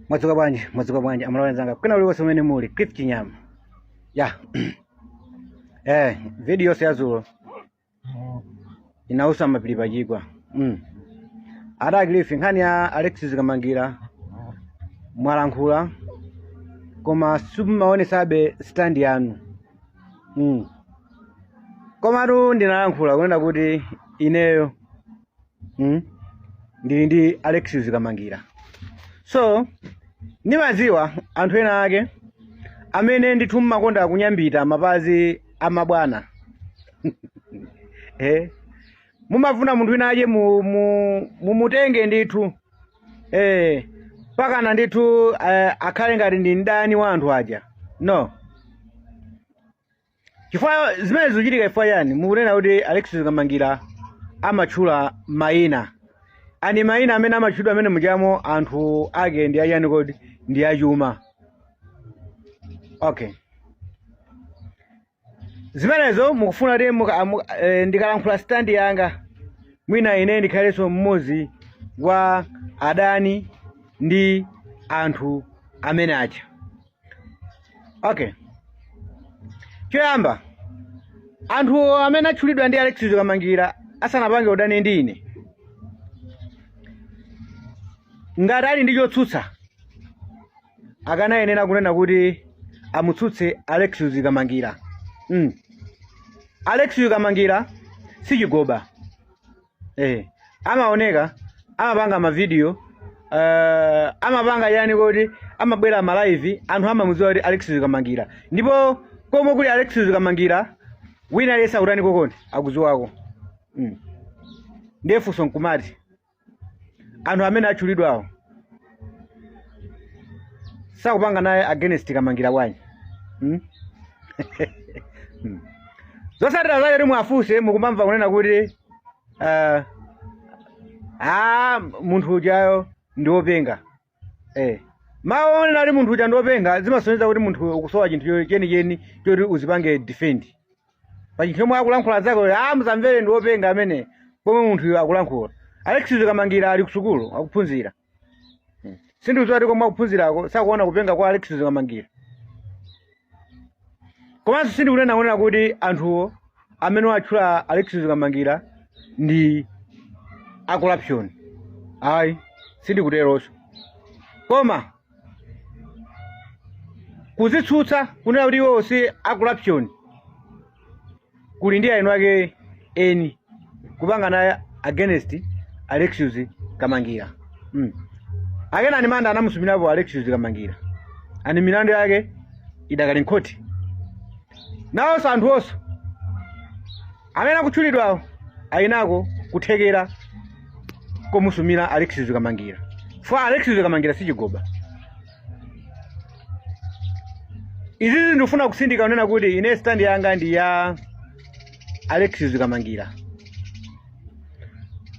Mwadzuka bwanji, mwadzuka bwanji, amalawi anzanga kwina kulikonse kumene muli. Cliff Chinyama ya video yonse yadzulo inausa mapiri pachigwa. Ada Cliff, nkhani ya Alexious Kamangira mwalankhula, koma simumaonesabe stand yanu. Komatu ndinalankhula kunena kuti ineyo ndili ndi Alexious Kamangira. So ndimadziwa anthu ena ake amene ndithu mmakonda kunyambita mapazi amabwana, mumafuna munthu wina ake mumutenge ndithu, pakana ndithu, akhale ngati ndi mdani wa anthu aja. No, chifukwa zimene zikuchitika chifukwa chani? Mukunena kuti Alexious Kamangira amatchula mayina ani, mayina amene amatchulidwa amene mujamo anthu ake ndi achani kodi? Ndi achuma. Okay, zimenezo mukufuna kuti ndikalankhula stand yanga, mwina ine ndikhalenso mmodzi wa adani ndi anthu amene aja. Okay, choyamba, anthu amene atchulidwa ndi Alexious Kamangira asanapange udani ndi ine, ngati ali ndi chotsutsa akanayenera kunena kuti amutsutse Alexious Kamangira. Alexious Kamangira si chigoba, amaoneka, amapanga mavidiyo, amapanga yani kuti amabwera ma live, anthu amamudziwa kuti Alexious Kamangira. Ndipo komwe kuli Alexious Kamangira, wina aliyense akutani kokoni akudziwako. Ndiye funso nkumati, anthu amene atchulidwawo sakupanga naye against Kamangira bwanji? Zotsatira zake mwafunse, mukumamva kunena kuti munthu ujayo ndi wopenga. Mawu onena kuti munthu uja ndi wopenga zimasonyeza kuti munthu ukusowa chinthu chenicheni choti uzipange defend pa chinthu chomwe akulankhula zako. Musamvere, ndi wopenga amene pomwe munthuyo akulankhula. Alexious Kamangira ali kusukulu akuphunzira. Sindikudziwa kuti komwe akuphunzirako sakuona kupenga kwa Alexious Kamangira. Komanso sindikunena kunena kuti anthuwo amene watchula Alexious Kamangira ndi a corruption, ayi, sindikuteronso. Koma kuzitsutsa kunena kuti iwo si a corruption kuli ndi eni ake eni kupanga naye against Alexious Kamangira. Akena Manda anamusumirapo Alexious Kamangira ani milandu yake idakali mkhoti. Nawonso anthu onso amene akutchulidwawo ayinako kuthekera komusumira Alexious Kamangira, chifukwa Alexious Kamangira si chigoba. Izizi ndikufuna kusindika kunena kuti ine stand yanga ndi ya Alexious Kamangira.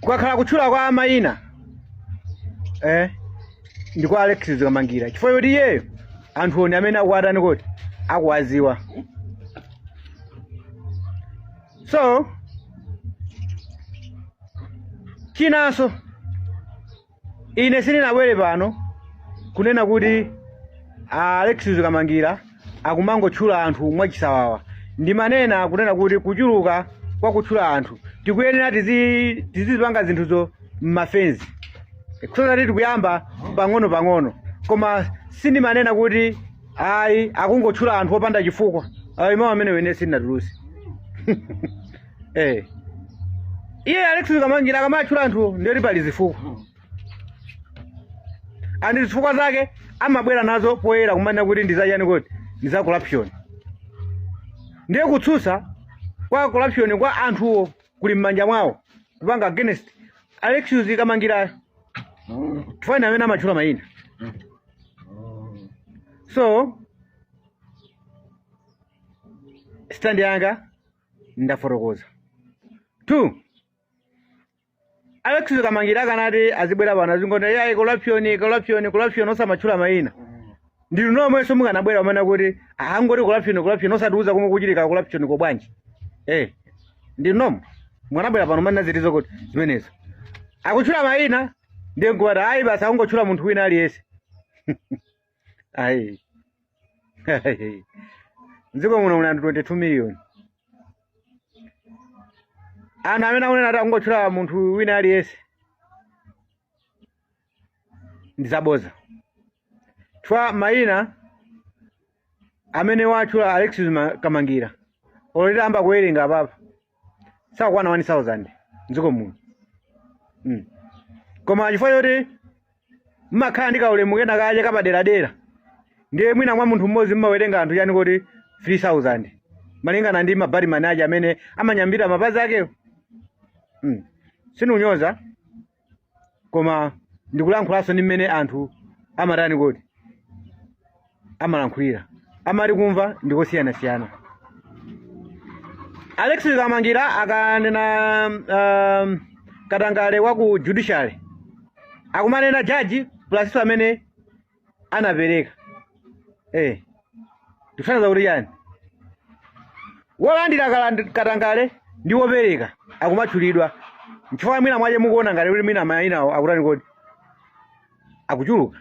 Kukakhala kutchula kwa mayina, ndi kwa Alexious Kamangira, chifukwa choti iyeyo anthu oni amene akuwatani kuti akuwaziwa. So chinanso, ine sindinabwere pano kunena kuti Alexious Kamangira akumangotchula anthu mwachisawawa. Ndimanena kunena kuti kuchuluka kwa kutchula anthu tikuyenera tizipanga zinthuzo m'mafenzi, kusonyeza kuti tikuyamba pang'ono pang'ono. Koma sindimanena kuti ayi, akungotchula anthu opanda chifukwa. Ayi, mawu amene ine sindinatuluse. Iye Alexious Kamangira akamatchula anthu ndiyoti pali zifukwa, and zifukwa zake amabwera nazo poyera kumanena kuti ndi zachani kuti ndi za corruption. Ndiye kutsutsa kwa corruption kwa anthuwo kuli m'manja mwawo kupanga against Alexious Kamangira, chifukwa amene amatchula mayina. So stand yanga ndafotokoza. Two, Alexious Kamangira akanati azibwera pano azingoti yayi, corruption, corruption, corruption, osamatchula mayina, ndinu nomwenso mukanabwera umene kuti angoti corruption, corruption, osatiuza komwe kuchitika corruption ko bwanji? Ndinu nomwe mukanabwera pano umene zitizo kuti zimenezo akutchula mayina, ndiye nkuti ayi, basi akungotchula munthu wina aliyense. Ayi, ayi, mdziko muno muli anthu 22 million. Anthu amene akunena kuti akungotchula munthu wina aliyense ndi zaboza, chifukwa mayina amene watchula Alexius Kamangira, olo titayamba kuwerenga apapa, sakukwana 1000 mdziko muno. Koma chifukwa choti mmakhala ndi kaulemu kena kache kapaderadera, ndiye mwina mwa munthu mmodzi mmawerenga anthu chani kuti 3000, malingana ndi mabarimani ache amene amanyambira mapazi akewo. Sinunyoza, koma ndikulankhulanso ndi mmene anthu amatani kuti amalankhulira, amati kumva ndikosiyanasiyana. Alexis Kamangira akanena katangale wa ku judiciary, akumanena jaji plus amene anapereka. Ndikutanthauza kuti chani? Wolandira katangale ndi wopereka akumatchulidwa. Nchifukwa mwina mwache mukuona ngati kuti mwina mayinawo akutani kodi akuchuluka.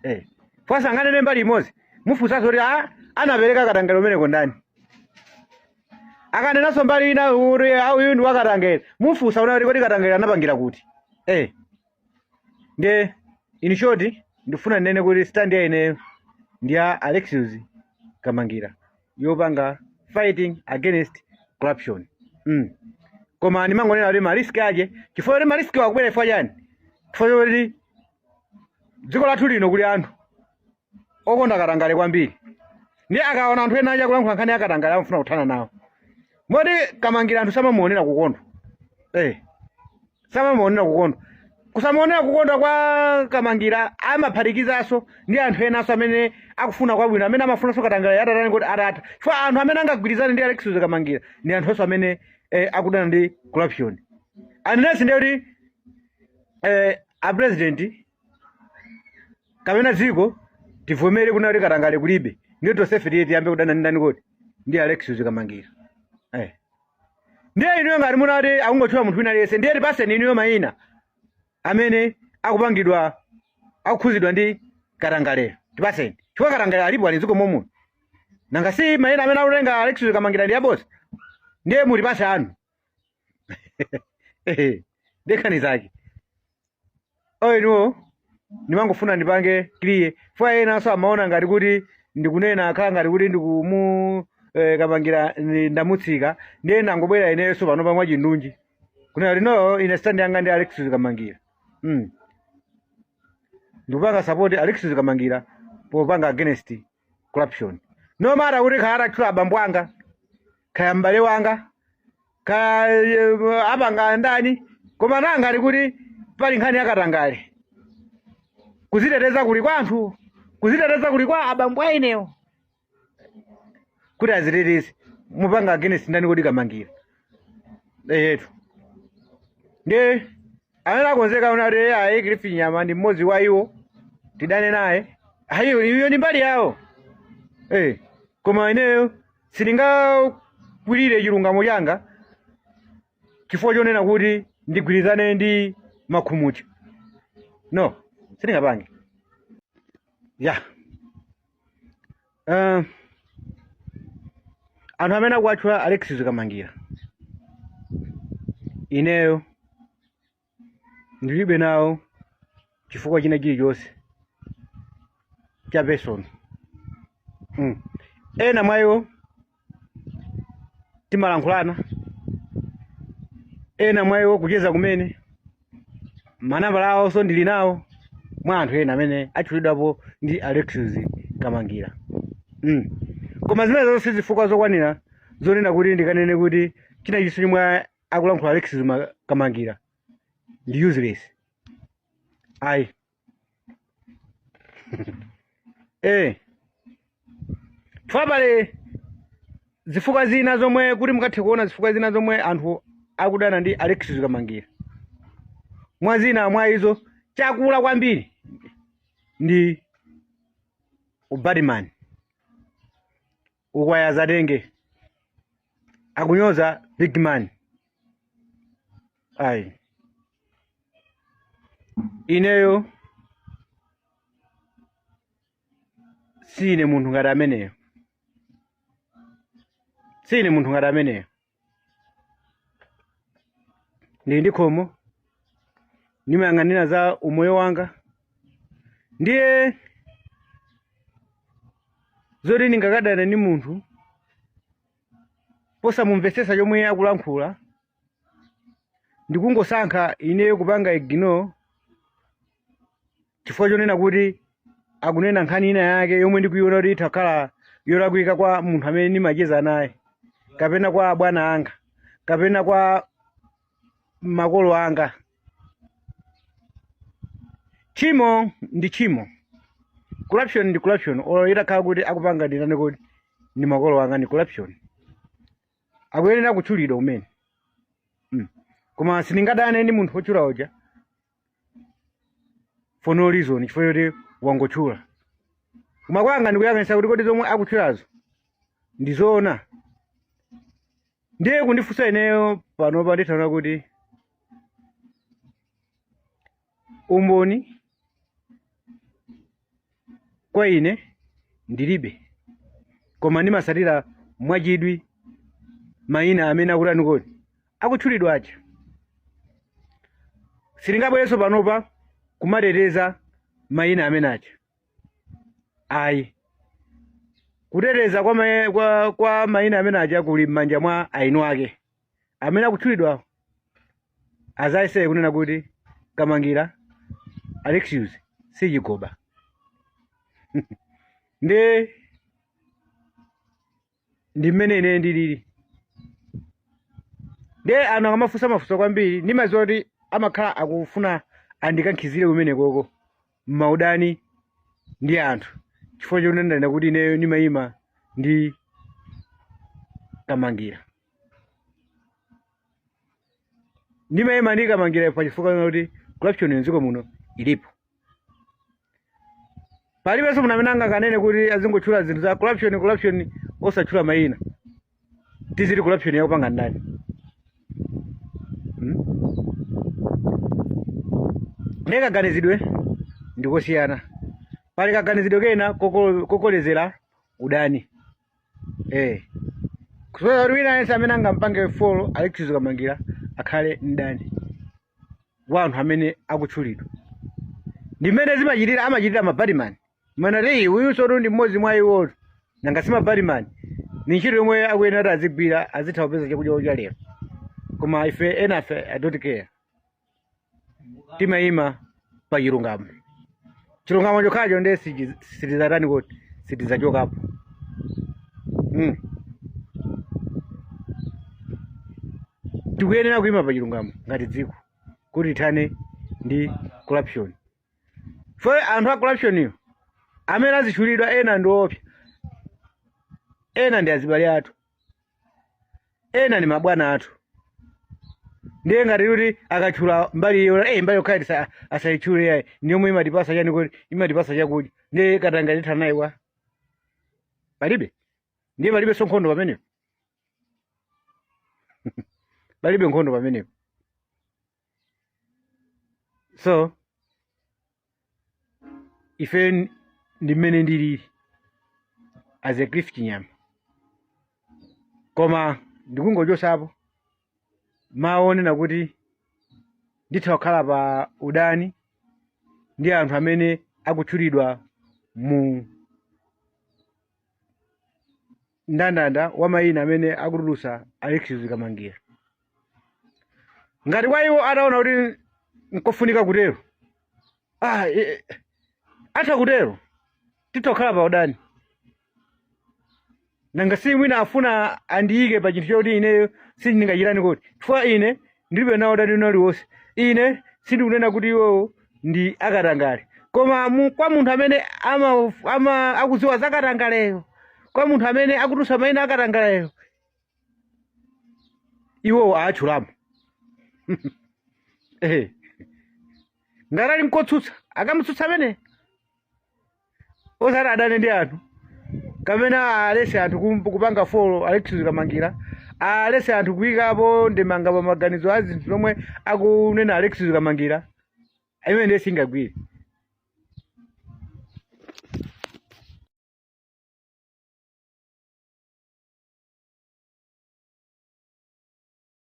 Chifukwa sanganene mbali imodzi, mufunsanso kuti a anapereka katangale umeneko ndani? Akanenanso mbali ina kuti a uyu ndi wakatangale, mufunsa una kuti kodi katangale anapangira kuti? Nde in short, ndifuna ndinene kuti stand ya ineyo ndi ya Alexius Kamangira yopanga fighting against corruption. Koma ndimangonena kuti ma risk ache, chifukwa kuti ma risk akubwera chifukwa chani? Chifukwa choti dziko lathu lino kuli anthu okonda katangale kwambiri, ndiye akaona anthu ena aja kulankhula nkhani ya katangale, amafuna kuthana nawo. Moti Kamangira anthu samamuonera kukondwa, samamuonera kukondwa. Kusamuonera kukondwa kwa Kamangira amaphatikizanso ndi anthu enanso amene akufuna kwabwino, amene amafunanso katangale atatani kuti atatha, chifukwa anthu amene angagwirizane ndi Alexius Kamangira ndi anthu amene akudana ndi corruption. Unless ndiye kuti a president kapena dziko tivomere kuna kuti katangale kulibe, ndiye tonsefe tiye tiyambe kudana ndi ndani kodi? Ndi Alexius Kamangira. Ndiye inuyo ngati munati akungotchula munthu wina aliyense, ndiye tipaseni inuyo mayina amene akupangidwa, akukhuzidwa ndi katangaleyo, tipaseni, chifukwa katangale alipo, ali mdziko momuno. Nanga si mayina amene akutenga Alexius Kamangira ndi abosa? Ndiye mutipase anu. Ndekhani zake oyinuwo ndimangofuna ndipange clear, chifukwa enanso amaona ngati kuti ndikunena akhala ngati kuti ndikumu Kamangira ndamutsika. Ndiye nangobwera inenso pano pamwe chindunji kunena kuti no, ine stand yanga ndi Alexius Kamangira. Ndikupanga support Alexius Kamangira popanga against corruption, no matter kuti kaya atatchula abambo anga, kaya m'bale wanga, kaya apanga ndani, koma nanga ali kuti pali nkhani yakatangale, kuziteteza kuli kwa anthu, kuziteteza kuli kwa abambo ainewo kuti aziteteze. Mupanga against ndani kodi? Kamangira eyetu. Ndi amene akonzeka una kuti ayi, Cliff Nyama ndi mmodzi wa iwo, tidane naye, ayiyo iyo ndi mbali yawo. Koma ineyo sindingakwirire chilungamo changa chifukwa chonena kuti ndigwirizane ndi makhumucha. No, sindingapange ya. Anthu amene akuwatchula Alexius Kamangira, ineyo ndilibe nawo chifukwa china chilichonse cha personal. Ena mwa iwo timalankhulana, ena mwa iwo kucheza kumene, manambala awonso ndili nawo mwa anthu ena amene atchulidwapo ndi Alexius Kamangira. Koma zimene zonse zifukwa zokwanira zonena kuti ndikanene kuti china chilichonse chomwe akulankhula Alexius Kamangira ndi useless, ayi. Chifukwa pali zifukwa zina zomwe kuti mukathe kuona zifukwa zina zomwe anthu akudana ndi Alexius Kamangira. Mwa zina mwa izo, chakula kwambiri ndi ubadman, ukwaya zatenge, akunyoza big man. Ayi, ineyo Sine munthu ngati ameneyo, sine munthu ngati ameneyo. Ndili ndi khomo, ndimayang'anira za umoyo wanga. Ndiye zoti ndingakadana ndi munthu posamumvetsetsa chomwe akulankhula, ndikungosankha ineyo kupanga ignore chifukwa chonena kuti akunena nkhani ina yake yomwe ndikuiona kuti itha kukhala yolakwika kwa munthu amene ndimacheza naye, kapena kwa abwana anga, kapena kwa makolo anga. Tchimo ndi tchimo, corruption ndi corruption. Olo itakhala kuti akupanga ndinane kuti ndi makolo anga, ndi corruption, akuyenera kutchulidwa kumene. Koma sindingadane ndi munthu wotchula uja for no reason, chifukwa choti wangotchula. Koma kwanga ndikuyang'anisa kuti kodi zomwe akutchulazo ndi zoona? Ndiye kundifunsa ineyo panopa, ndithaona kuti umboni kwa ine ndilibe, koma ndimasatira mwachidwi mayina amene akutani kodi akutchulidwa aja. Sitingabwerenso panopa kumateteza mayina amene aja, ayi. Kuteteza kwa mayina amene aja kuli m'manja mwa ainu ake amene akutchulidwa. Azayesere kunena kuti Kamangira Alexius sichigoba. Ndi ndi mmene ine ndilili. Ndiye anthu akamafunsa mafunso kwambiri, ndimadziwa kuti amakhala akufuna andikankhizire kumene koko m'maudani ndi anthu, chifukwa chonena kuti ineyo ndimayima ndi Kamangira. Ndimayima ndi Kamangira pa chifukwa chonena kuti corruption mdziko muno ilipo. Palibenso munthu amene angakanene kuti azingotchula zinthu za corruption, corruption, osatchula mayina. Tiziti corruption yakupanga ndani? Hmm? Ndiye kaganizidwe ndikosiyana. Pali kaganizidwe kena kokolezera udani, kusonyeza kuti wina aliyense amene angampange follow Alexius Kamangira akhale mdani wa anthu amene akutchulidwa. Ndi mmene zimachitira, amachitira mabadimani manati uyu sotu ndi mmodzi mwa iwotu. Nanga si mabadimani ni ntchito yomwe akuyenera kuti azigwira, azitha kupeza chakudya cha lero. Koma ife enafe, I don't care. Timayima pa chilungamo, chilungamo chokhacho. Ndiye sitizatani kuti sitizachokapo. Tikuyenera kuyima pa chilungamo ngati dziko kuti tithane ndi corruption. Fo anthu a corruption iyo amene azitchulidwa, ena ndi opsa, ena ndi azibale athu, ena ndi mabwana athu. Ndiye ngati kuti akatchula mbali iyo, mbali yokhayi asayitchule yayi, ndi yomwe imatipasa chani kuti imatipasa chakudya. Ndiye katangale tithana naye kwa palibe. Ndiye palibenso nkhondo pamenepo, palibe nkhondo pamenepo. So ife ndi mmene ndilili as a Cliff Chinyama, koma ndikungochosapo mawu onena kuti nditha kukhala pa udani ndi anthu amene akutchulidwa mu ndandanda wa mayina amene akutulutsa Alexius Kamangira. Ngati kwa iwo ataona kuti nkofunika kutero, atha kutero, titha kukhala pa udani. Nanga si mwina afuna andiyike pa chinthu choti ineyo sindingachitani kuti, chifukwa ine ndilibe nawo udani uliwonse. Ine sindikunena kuti iwowo ndi akatangale, koma kwa munthu amene akudziwa za katangaleyo, kwa munthu amene akutulutsa mayina akatangaleyo, iwowo aatchulamo. Ngati ali nkotsutsa, akamutsutsa amene, osati adane ndi anthu kapena alese anthu kupanga follow Alexius Kamangira, alese anthu kuyikapo ndemanga pa maganizo a zinthu zomwe akunena Alexius Kamangira. Imene ndiye singagwire.